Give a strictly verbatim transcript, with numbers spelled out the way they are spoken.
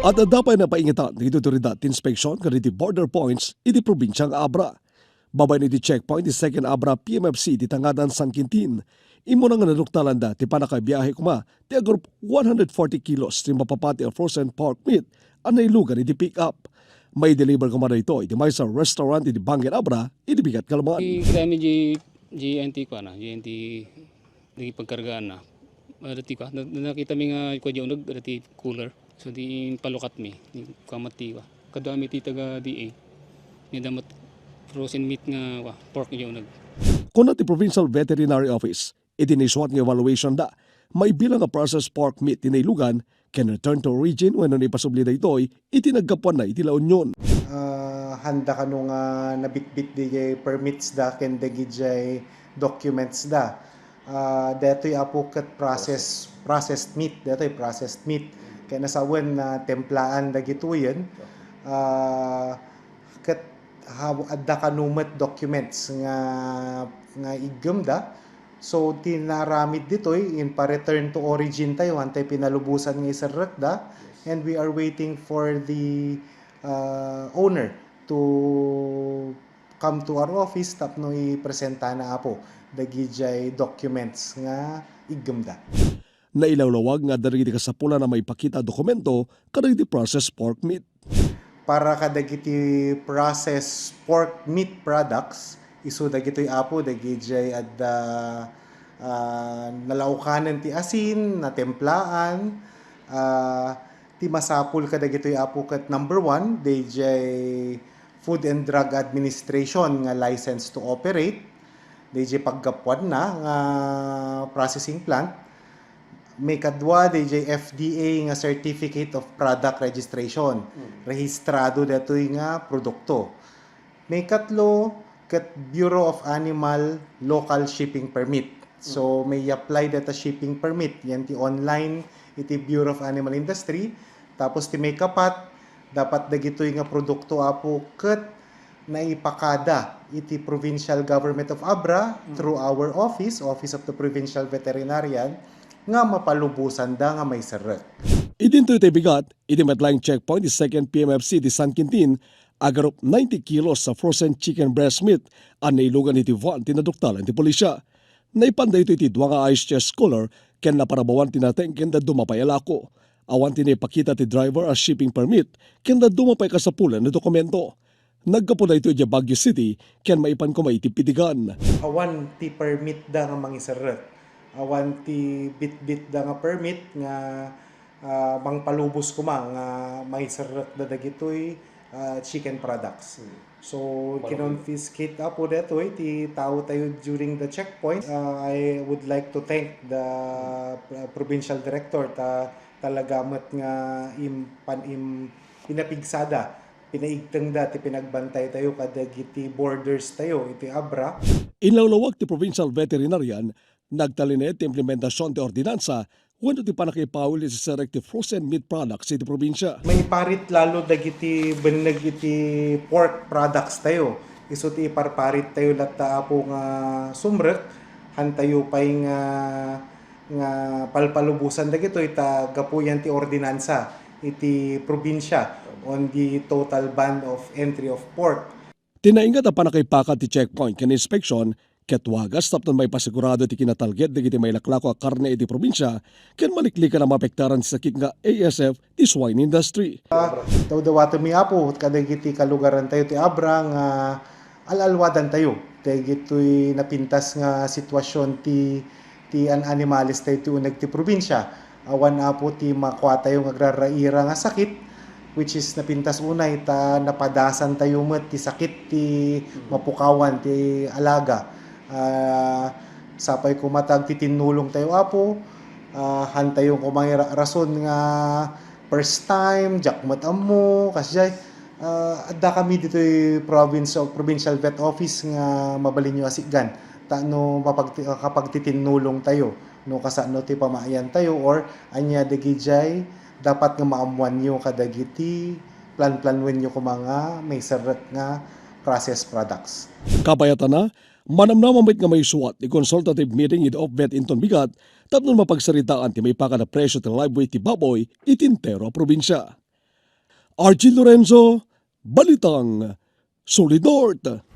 Adda pay napaingitan dagiti awtoridad ti inspeksion kadagiti border points iti probinsia nga Abra. Babaen iti checkpoint ti Second Abra P M F C iti Tangadan, San Quintin, immuna nga naduktalanda ti pannakabiahe koma ti agarup one hundred forty kilos ti mapapati a frozen pork meat a nailugan iti pick-up. Maideliver koma daytoy iti maysa a restaurant iti Bangin Abra iti bigat nga laman. Ti, kita mi di, di anti kuana, di anti, di pagkargaanna. Adda ti kua, na, nakita mi nga kua di uneg, adda ti cooler. So, di palukat mi, di kua met ti kua. Kadua mi ti taga D A. Ni damat frozen meat nga kua, pork di uneg. Kuna ti Provincial Veterinary Office, iti naisuat nga evaluation da, maibilang nga processed pork meat ti nailugan, ken return to origin wenno naipasubli daytoy iti naggapuanna iti La Union. Ah, handa kano nga nabitbit diay permits da ken dagidiay documents da. Ah, daytoy apo ket process, processed meat, daytoy processed meat. Kaya nasawen na templaan dagitoyen. Ah, ket ha-, adda kano met documents nga, nga iggemda. So, ti naaramid ditoy, inpa-return to origin tayo, antay pinalubosan nga iserrekda, and we are waiting for the, uh, owner to come to our office tapno ipresentana, apo, dagidiay documents nga iggemda. Nailawlawag nga adda dagiti kasapulan a maipakita a dokumento kadagiti processed pork meat. Para kadagiti processed pork meat products, isu dagitoy, apo, dagidiay adda, ah, nalaukanen ti asin, natemplaan, ah, ti masapul kadagitoy, apo, ket number one, daydiay Food and Drug Administration nga license to operate, daydiay paggapuanna nga processing plant. Maikadua, daydiay F D A nga Certificate of Product Registration. Mm. Rehistrado daytoy nga produkto. Maikatlo, ket Bureau of Animal Local Shipping Permit. So, mm, mai-apply dayta shipping permit. Yan ti online iti Bureau of Animal Industry. Tapos ti maikapat, dapat dagitoy nga produkto, apo, ket naipakada iti Provincial Government of Abra, mm, through our office, Office of the Provincial Veterinarian, nga mapalubosanda nga maiserrek. Idintoy ti bigat, iti met laeng checkpoint ti Second P M F C ti San Quintin, agarup ninety kilos a frozen chicken breast meat a nailugan iti van ti naduktalan ti pulisya. Naipan daytoy iti dua nga ice chest cooler ken naparabawan ti nateng ken dadduma pay a lako. Awan ti naipakita ti driver a shipping permit ken dadduma pay kasapulan a dokumento. Naggapu daytoy idiay Baguio City ken maipan koma iti Pitigan. Awan ti permit da nga mangiserrek. Awan ti bitbit da nga permit nga, ah, mangpalubos koma nga maiserrek da dagitoy, ah, chicken products. Hmm. So, kinonfiscate, apo, daytoy ti tao tayo during the checkpoint. Ah, I would like to thank the, ah, provincial director ta talaga met nga im-, pan-, im-, pinapigsada, pinaigtengda ti pinagbantay tayo kadagiti borders tayo iti Abra. Inlawlawag ti provincial veterinarian, nagtalinaed ti implementasion ti ordinansa wenno ti pannakaipawil iti serrek ti frozen meat products iti probinsia. Maiparit lalo dagiti benneg iti pork products tayo. Isu ti iparparit tayo latta, apo, nga sumrek, han tayo pay nga nga palpalubosan dagitoy ta gapu yan ti ordinansa iti probinsia on the total ban of entry of pork. Ti naingat a pannakaipakat ti checkpoint ken inspeksion ket wagas tapno maipasigurado ti kinatalged dagiti mailaklako a karne iti probinsia ken maliklikan a maapektaran ti sakit nga A S F ti swine industry. Dawdawatemi, apo, kadagiti kalugaran tayo ti Abra nga al-alwadan tayo dagitoy napintas nga sitwasion ti, ti an-, animales tayo ti uneg ti probinsia. Awan, apo, ti makua tayo nga agraraira nga sakit, which is napintas unay ta napadasan tayo met ti sakit ti mapukawan ti alaga. Ah, sapay koma ta agtitinnulong tayo, apo. Ah, han tayo koma nga ra-, rason nga first time, diak met ammo, kasdiay. Ah, adda kami ditoy province o provincial vet office nga mabalinyo a sikgan. Ta no mapagti-, kapagtitinnulong tayo, no kasano ti pamayan tayo, or ania dagidiay dapat nga maammuanyo kadagiti planplanwenyo koma nga maiserrek nga processed products. Kapayatana, manamnama met nga maisuat ti consultative meeting iti OPVET inton bigat tapno mapagsaritaan ti maipakat a presio ti live weight ti baboy iti entero a probinsia. Archie Lorenzo, Balitang Solid North.